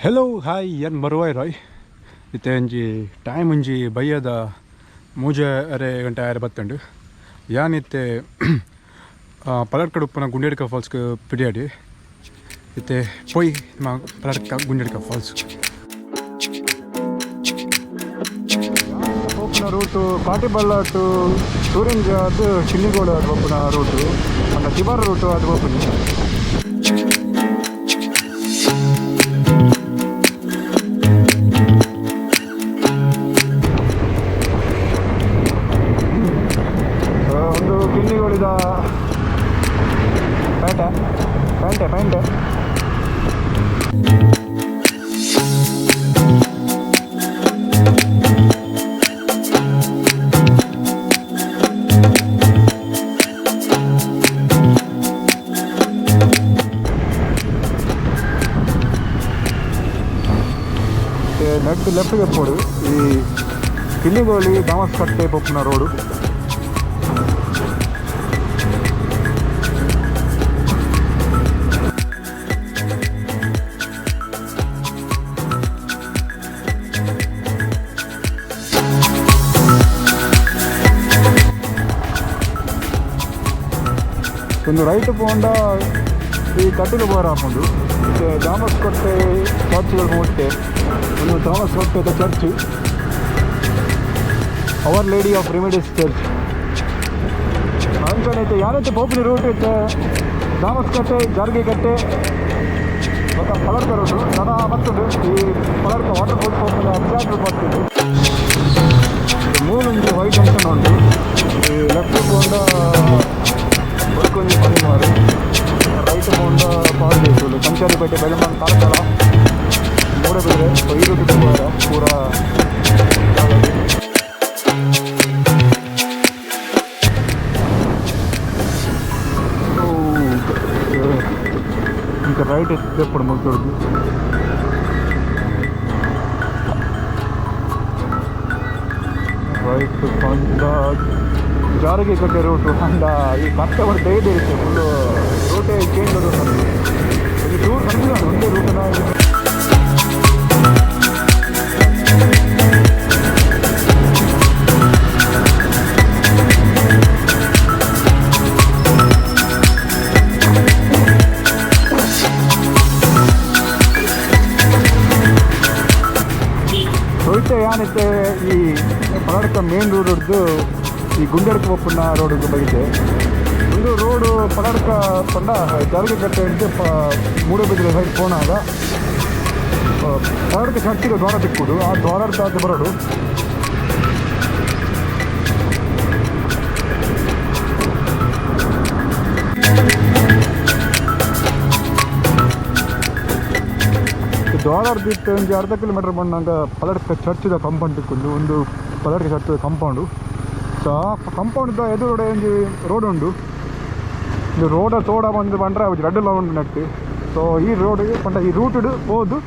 Hello hi ಎನ್ ಮರುವಾಯ್ ರಾಯ್ ಇತ್ತೆ ಒಂಜಿ time ಒಂಜಿ ಬಯ್ಯದ ಮೂಜೆ ಅರೆ ಗಂಟೆ ಆಯರೆ ಬತ್ತುಂಡು. ಯಾನಿತ್ತೆ ಪಲರ್ಕಡ್ ಉಪ್ಪುನ ಗುಂಡೇಡ್ಕ ಫಾಲ್ಸ್ಗೆ ಪಿಡಿಯಾಡಿ ಇತ್ತೆ ಪೋಯ್ ಮಾ ಪಲರ್ಕ ಗುಂಡೇಡ್ಕ ಫಾಲ್ಸ್ ಪೋಪುನ ರೂಟು ಕಾಟಿಬಳ್ಳ ಟು ಸೂರಿಂಜ ಅದು ಚಿನ್ನಿಗೋಡು ಅದು ಪೋಪುನ ರೂಟು ಅಂಡ ತಿಬಾರ ರೂಟು ಅದು ಪೋಪುನಿ. ಒಂದು ಕಿನ್ನಿಗೋಳಿದ ಪೇಟೆ ಪೇಂಟೆ ಪೇಂಟೆ. ನೆಟ್ ಲೆಫ್ಟ್ಗೆ ಪೋಡು ಈ ಕಿನ್ನಿಗೋಳಿ ದಾಮಸ್ಕಟ್ಟೆ ಪೋಪುನ ರೋಡು. ಒಂದು ರೈಟ್ ಪೋಂಡ ಈ ಕಟೀಲು ಬೋರ್ ಆಪುಂಡು. ಇತ್ತೆ ದಾಮಸ್ಕೊಟ್ಟೆ ಚರ್ಚ್ಗಳು ಮುಟ್ಟೆ ಒಂದು ದಾಮಸ್ಕೊಟ್ಟೆದ church, our lady of remedies church. ಅಂಚನೆ ಇತ್ತೆ ಯಾನೈತೆ ಪೋಪಿನ ರೂಟ್ ಇತ್ತೆ ದಾಮಸ್ಕಟ್ಟೆ ಜಾರ್ಗಿಕಟ್ಟೆ ಬೊಕ್ಕ ಪಲರ್ಕ ರೂಟು ನನ ಬತ್ತುಂಡು. ಈ ಪಲರ್ಕ ವಾಟರ್ ಫಾಲ್ಸ್ ಪೋಪಿನ ಎಕ್ಸಾಕ್ಟ್ ರೂಟ್ ಬತ್ತುಂಡು. ಮೂಲೊಂಜಿ ವೈಟ್ ಜಂಕ್ಷನ್ ಉಂಟು. ಈ ಲೆಫ್ಟ್ ಪೋಂಡ ಬೊಕ್ಕೊಂಜಿ ಪಣಿಮಾರು, ರೈಟ್ ಪೋಂಡ ಪಾರ್ದೇಶುಲು ಕಂಚಾರಿಪೇಟೆ ಬೆಳಮನ್ ಕಾರ್ಕಳ ಮೂಡಬಿದ್ರೆ. ಸೊ ಈ ರೂಟ್ ಪೋಯರ ಪೂರ ಜಾಗಗ್. ಓ, ఇంకా ರೈಟ್ ಎಪ್ಪಡು ಮುಲ್ತೊಡ್ದು. ರೈಟ್ ಪಂಡ ಜಾರಗಿಕಟ್ಟೆ ರೂಟು. ಅಂಡ ಈ ಕಟ್ಟೆ ಬರ್ತೇ ಇರುತ್ತೆ, ಫುಲ್ಲು ರೂಟೇ ಚೇಂಜ್ ರೂಟ್. ಈ ಟೂರ್ ಕನ್ಫ್ಯೂಸ್ ಒಂದೇ ರೂಟನ್ನ. ಸೊ ಇತ್ತೆ ಯಾನಿತ್ತೆ ಈ ಪಲಡ್ಕ ಮೇನ್ ರೋಡ್ ಹಿಡ್ದು ಈ ಗುಂಡಡ್ಕ ಪೋಪುನ ರೋಡ್ ಬೈದೆ. ಒಂದು ರೋಡು ಪಲಡ್ಕ ಪಂಡ ಜಾರಗಿಕಟ್ಟೆ ಹಿಡ್ದು ಮೂಡುಬಿದಿರೆ ಸೈಡ್ ಪೋನಾಗ ಪಲಡ್ಕ ಚರ್ಚಿಗೆ ದ್ವಾರ ತಿಕ್ಕುಡು. ಆ ದ್ವಾರ ಬರೋಡು. ದ್ವಾರರ್ದಿತ್ತು ಒಂಜಿ ಅರ್ಧ ಕಿಲೋಮೀಟರ್ ಬಂದಾಗ ಪಲಡ್ಕ ಚರ್ಚಿದ ಕಾಂಪೌಂಡ್ ತಿಕ್ಕುಂಡು. ಒಂದು ಪಲಡ್ಕ ಚರ್ಚಿದ ಕಾಂಪೌಂಡು. ಸೊ ಆ ಕಾಂಪೌಂಡ್ದ ಎದುರುಡೆ ಒಂಜಿ ರೋಡ್ ಉಂಡು. ಇದು ರೋಡ ತೋಡ ಬಂದು ಬಂದ್ರೆ ಒಂಜಿ ರಡ್ಡ್ ಉಂಡು ನೆಟ್ಟ್. ಸೊ ಈ ರೋಡ್ ಪಂಡ ಈ ರೂಟ್ ಪೋದು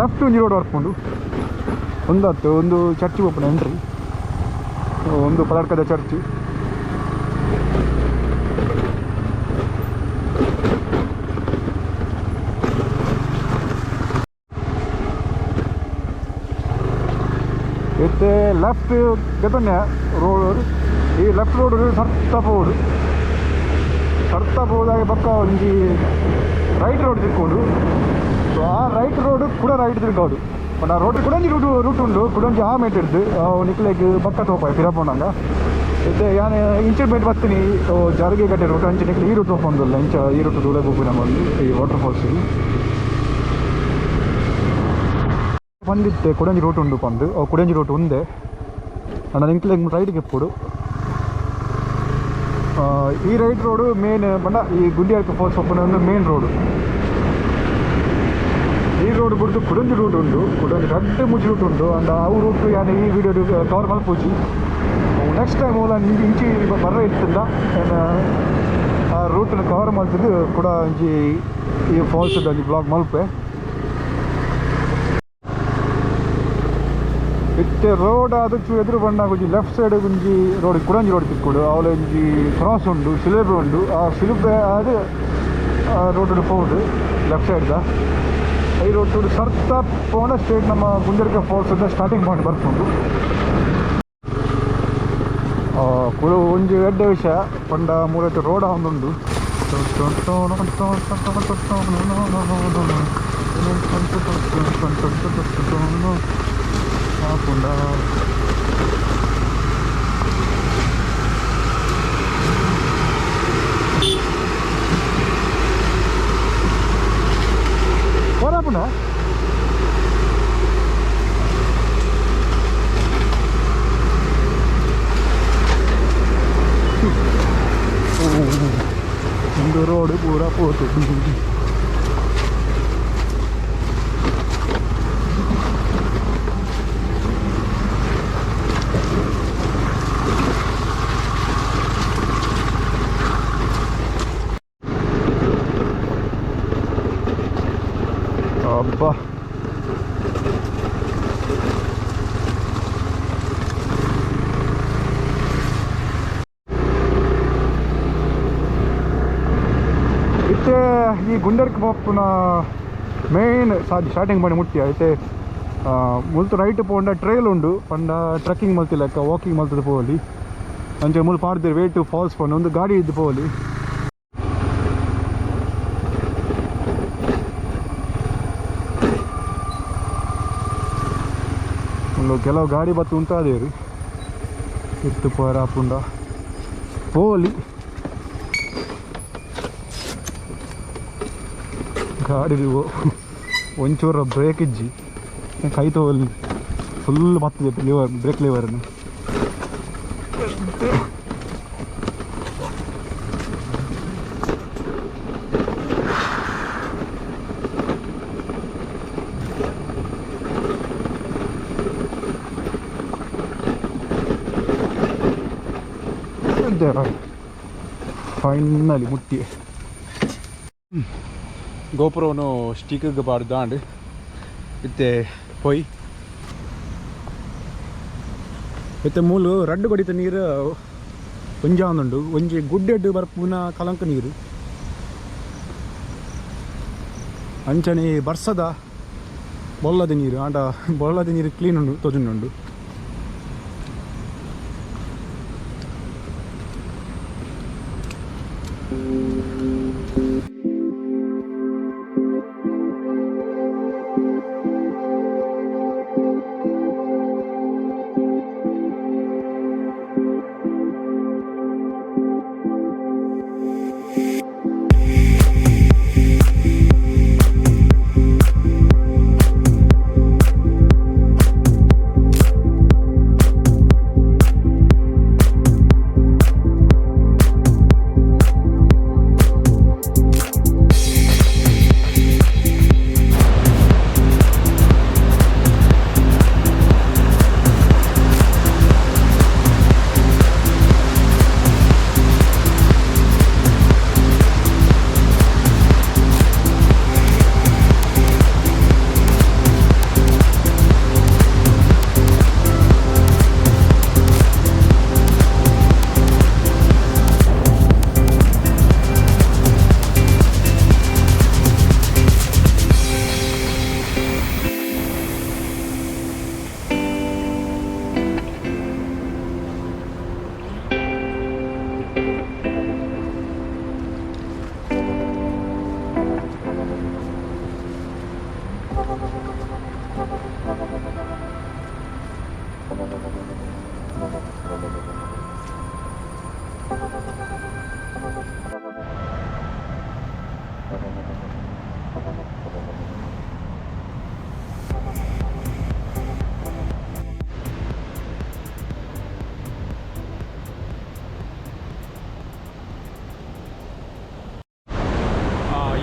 ಲೆಫ್ಟ್ ಒಂಜಿ ರೋಡ್ ಬರ್ಪುಂಡು. ಒಂದತ್ತು ಒಂದು ಚರ್ಚ್ ಪೋಪುನ ಎಂಟ್ರಿ, ಒಂದು ಪಲಡ್ಕದ ಚರ್ಚ್. ಇತ್ತೆ ಲೆಫ್ಟ್ ಗೆತೊನ್ನೆ ರೋಡ್. ಈ ಲೆಫ್ಟ್ ರೋಡ್ ಸರ್ತ ಪೋಡು, ಸರ್ತ ಪೋದಾಗ ಪಕ್ಕ ಒಂಜಿ ರೈಟ್ ರೋಡ್ ತಿಕ್ಕೊಂಡು. ಸೊ ಆ ರೈಟ್ ರೋಡ್ ಕೂಡ ರೈಟ್ ತಿರ್ಗೋಡು. ಪಂಡ ರೋಡ್ ಕುಡೊಂಜಿ ರೂಟ್ ರೂಟ್ ಉಂಡು, ಕುಡೊಂಜಿ ಆ ಮೇಟ್ ಇಡ್ದು ನಿಕ್ಲೆಗ್ ಬಕ್ಕ ತೋಪಾಯ್ ಪಿರ ಪೋನಗ. ಇತ್ತೆ ಯಾನ್ ಇಂಚಿನ ಮೇಟ್ ಬತ್ತೀನಿ ಜಾರಗಿಕಟ್ಟೆ ರೂಟ್. ಅಂಚೆ ನಿಕ್ಲೆ ಈ ರೂಟ್ ತೋಪೊಂದುಲ್ಲ. ಇಂಚ ಈ ರೂಟ್ ದೂರ ಪೋಪಿನ ಬಂದು ಈ ವಾಟರ್ ಫಾಲ್ಸ್ ಬಂದಿತ್ತೆ. ಕುಡಂಜಿ ರೂಟ್ ಉಂಡು ಪಂದು ಅವು ಕುಡಂಜಿ ರೂಟ್ ಉಂದೆ. ಅಂಡ ನಿಕ್ಲೆಗ್ ರೈಟ್ಗೆ ಇಪ್ಪೊಡು. ಈ ರೈಟ್ ರೋಡು ಮೇನ್ ಪಂಡ ಈ ಗುಂಡಿಯಡ್ಕ ಫಾಲ್ಸ್ ಪೋಪುನ ಒಂದು ಮೇನ್ ರೋಡು. ಈ ರೋಡ್ ಬುಡ್ದು ಕುಡೊಂಜಿ ರೂಟ್ ಉಂಡು, ಕುಡೊಂಜಿ ರಡ್ಡ್ ಮೂಜಿ ರೂಟ್ ಉಂಡು. ಅಂಡ ಅವು ರೂಟ್ ಯಾನ್ ಈ ವಿಡಿಯೋ ಕವರ್ ಮಲ್ಪುಜಿ. ನೆಕ್ಸ್ಟ್ ಟೈಮ್ ಓಲ ಇಂಚಿ ಇಂಚಿ ಬರ್ರ ಇತ್ತುಂಡ ಆ ರೂಟನ್ನು ಕವರ್ ಮಲ್ತುದು ಕೂಡ ಒಂಜಿ ಈ ಫಾಲ್ಸ್ ಒಂಜಿ ಬ್ಲಾಗ್ ಮಲ್ಪೆ. ಇತ್ತೆ ರೋಡ್ ಆದ್ ಚೂರು ಎದುರು ಬಂದಾಗ ಒಂಜಿ ಲೆಫ್ಟ್ ಸೈಡ್ ಒಂಜಿ ರೋಡ್ ಕುಡೊಂಜಿ ರೋಡ್ ತಿಕ್ಕುಡು. ಅವಲ ಒಂಜಿ ಕ್ರಾಸ್ ಉಂಡು, ಶಿಲುಬೆ ಉಂಡು. ಆ ಶಿಲುಬೆ ಆದ್ ರೋಡ್ ಪೋಡು ಲೆಫ್ಟ್ ಸೈಡ್ದ ಈ ರೋಡ್ ಸರ್ತ ಪೋಣ ಸ್ಟೇಟ್ ನಮ್ಮ ಗುಂಡರ್ಕ ಫಾಲ್ಸ್ ಸ್ಟಾರ್ಟಿಂಗ್ ಪಾಯಿಂಟ್ ಬರ್ಪುಂಡು. ಕುಡು ಒಂಜಿ ಎಡ್ಡೆ ವಿಷಯ ಪಂಡ ಮೂಲತ ರೋಡ್ ಒಂದುಂಡು. ಪುಂಡ ಪುಂಡ ಒಂದು ರೋಡ್ ಪೂರ ಪೋತು. ಅಬ್ಬಾ ಇತ್ತೆ ಈ ಗುಂಡರ್ಕ್ ಪೋಪುನ ಮೇನ್ ಸಾದಿ ಸ್ಟಾರ್ಟಿಂಗ್ ಮಾಡಿ ಮುಟ್ಟಿ ಐತೆ. ಮುಲ್ತು ರೈಟ್ ಪೋಂಡ ಟ್ರೈಲ್ ಉಂಡು ಪಂಡ ಟ್ರೆಕ್ಕಿಂಗ್ ಮಲ್ತಿಲೆಕ್ಕ ವಾಕಿಂಗ್ ಮಲ್ತದ ಪೋವಲಿ. ಅಂಚೆ ಮೂಲು ಪಾಡ್ದಿರು ವೇಟ್ ಫಾಲ್ಸ್ ಪಂಡ ಒಂದು ಗಾಡಿ ಇದ್ದು ಪೋವಲಿ. ಮುಲ್ಲು ಕೆಲವು ಗಾಡಿ ಬತ್ತು ಉಂಟಾದೇರು ಇತ್ತು ಪೋರ ಪುಂಡ ಪೋವಲಿ. ಗಾಡಿ ಒಂಚೂರ ಬ್ರೇಕ್ ಇಜ್ಜಿ ಕೈ ತೋಲಿ ಫುಲ್ ಬರ್ತದೆ ಲಿವರ್ ಬ್ರೇಕ್ ಲಿವರ್ನ. ಫೈನಲಿ ಮುಟ್ಟಿ ಗೋಪುರವನ್ನು ಸ್ಟಿಕ್ಗೆ ಪಾಡ್ದಾಂಡ್ ಇತ್ತೆ ಪೋಯ್. ಇತ್ತೆ ಮೂಲು ರಡ್ಡು ಕೊಡಿತ ನೀರು ಒಂಜಾಂದುಂಡು ಒಂಜಿ ಗುಡ್ಡೆಡ್ ಬರ್ಪುನ ಕಲಂಕ ನೀರು ಅಂಚನೆ ಬರ್ಸದ ಬೊಲ್ಲದ ನೀರು ಆಂಡ ಬೊಲ್ಲದ ನೀರು ಕ್ಲೀನ್ ಉಂಡು ತೋಜುಂಡು.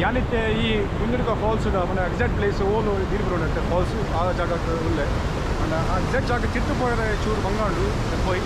ಯಾನಿತ್ತೆ ಈ ಗುಂಜುರ್ಕ ಫಾಲ್ಸ್ ಮನೆ ಎಕ್ಸಾಕ್ಟ್ ಪ್ಲೇಸ್ ಓಲು ಬೀರ್ಬ್ರೋಡ್ ಫಾಲ್ಸ್ ಆ ಜಾಗಕ್ಕೆ ಉಲ್ಲೆ. ಅಂಡ್ ಆ ಎಕ್ಸಾಕ್ಟ್ ಜಾಗ ತಿರ್ತು ಪೋಯರೆ ಚೂರು ಬಂಗಾಂಡು ಪೋಯ್.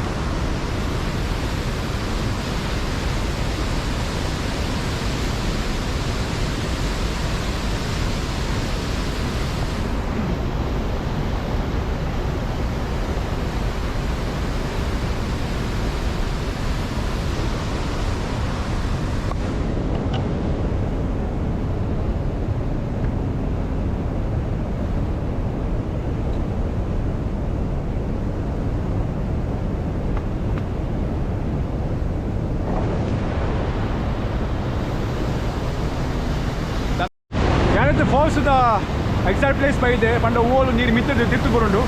ಮಿತ್ತದ ಎಕ್ಸಾಕ್ಟ್ ಪ್ಲೇಸ್ ಬೈದೆ ಪಂಡ ಓಲು ನೀರು ಮಿತ್ತದ ತಿರ್ತು ಬರುಂಡು.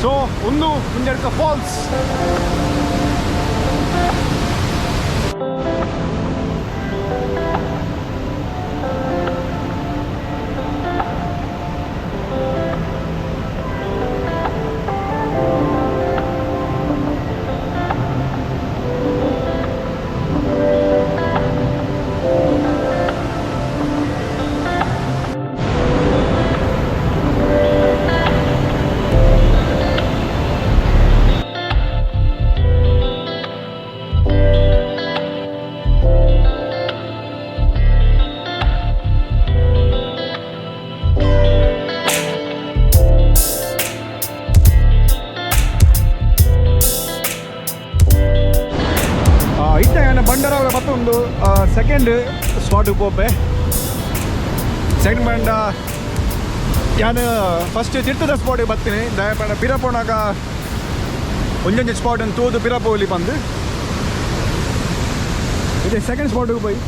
ಸೊ ಒಂದು ಗುಂಜಡ್ಕ ಫಾಲ್ಸ್. ಇತ್ತೆ ಯಾನ ಬಂಡರಾವರ ಮತ್ತೊಂದು ಸೆಕೆಂಡ್ ಸ್ಪಾಟ್ ಪೋಪೆ. ಸೆಕೆಂಡ್ ಬಂಡ ಯಾನ್ ಫಸ್ಟ್ ತಿರ್ತದ ಸ್ಪಾಟಿಗೆ ಬರ್ತೀನಿ. ದಾಯ ಪಂಡ ಪಿರ ಪೋನಾಗ ಒಂಜೊಂಜಿ ಸ್ಪಾಟ್ ತೂದು ಪಿರ ಪೋಲಿ ಬಂದು ಇದೆ ಸೆಕೆಂಡ್ ಸ್ಪಾಟಿಗೆ ಪೋಯಿ.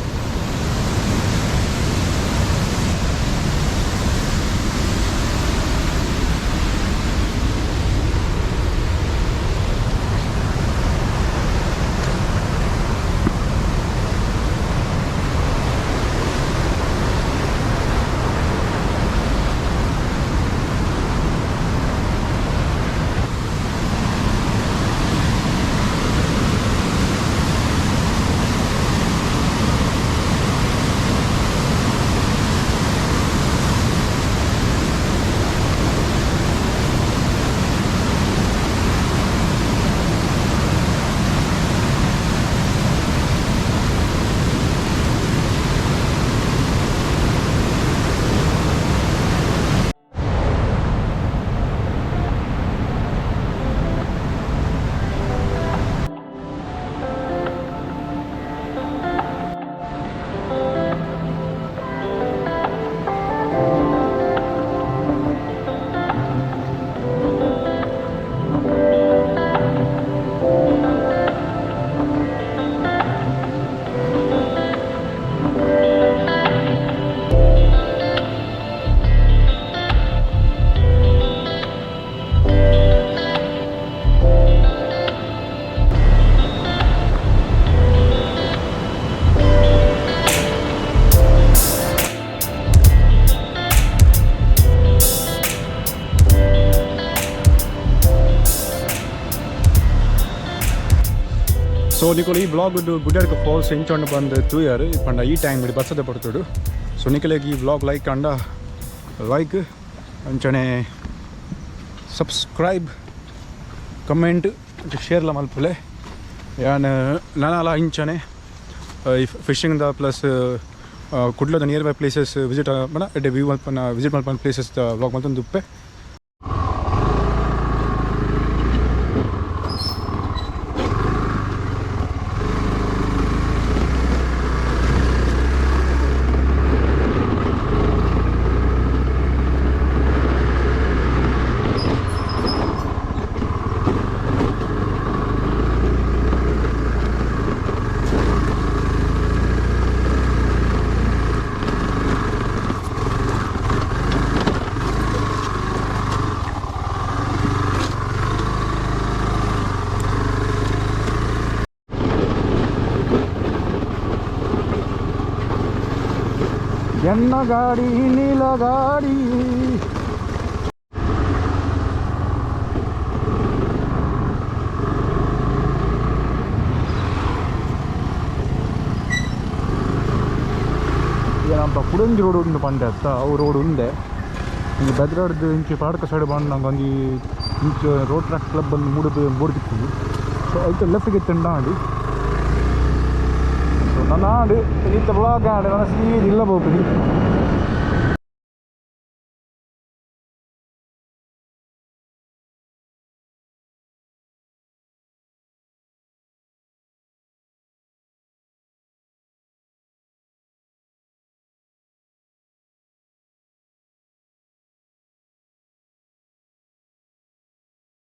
ಸೊ ನಿಕೋಲು ಈ ವ್ಲಾಗ್ ಗುಡ್ಡಡ್ಕ ಫಾಲ್ಸ್ ಇಂಚೊಂಡು ಬಂದು ತೂಯರ್ ಪಂಡ ಈ ಟೈಮ್ ಇಡಿ ಬಸ್ಸದ ಪಡ್ತುಡು. ಸೊ ನಿಕಲೆಗ್ ಈ ವ್ಲಾಗ್ ಲೈಕ್ ಅಂಡ ಲೈಕ್ ಅಂಚನೆ ಸಬ್ಸ್ಕ್ರೈಬ್ ಕಮೆಂಟ್ ಶೇರ್ಲ ಮಲ್ಪುಲೆ. ಯಾನ್ ನನಲ ಇಂಚನೆ ಈ ಫಿಶಿಂಗ್ದ ಪ್ಲಸ್ ಕುಡ್ಲದ ನಿಯರ್ ಬೈ ಪ್ಲೇಸಸ್ ವಿಸಿಟ್ ಪಂಡ ಎಡ್ಡೆ ವ್ಯೂ ಮಲ್ಪನ ವಿಸಿಟ್ ಮಲ್ಪನ ಪ್ಲೇಸಸ್ ವ್ಲಾಗ್ ಮಲ್ತೊಂದು ಉಪ್ಪೆ. ಎನ್ನ ಗಾಡಿ ನೀಲ ಗಾಡಿ. ಈಗ ನಮ್ಮ ಕುಡಂಜಿ ರೋಡ್ ಉಂಡು ಪಂಡೆ ಅತ್ತ ಅವು ರೋಡ್ ಉಂಡೆ. ಈ ಬೆದ್ರಾಡ್ದು ಇಂಚಿ ಪಾಡ್ಕ ಸೈಡ್ ಬಂದು ನಂಗೆ ಒಂಜಿ ಇಂಚ ರೋಡ್ ಟ್ರ್ಯಾಕ್ ಕ್ಲಬ್ ಬಂದು ಮೂಡು ಬೋರ್ಡ್ ತಿಕ್ಕುದು. ಸೊ ಐತೆ ಲೆಫ್ಟ್ಗೆ ತಿಂಡಾಂಡು. ಸೊ ನನ್ನ ಆಡು ಇತ್ತ ಬ್ಲಾಗ್ ಆಡು ನನ್ನ ಸೀದ ಇಲ್ಲ ಬೋಪುನಿ.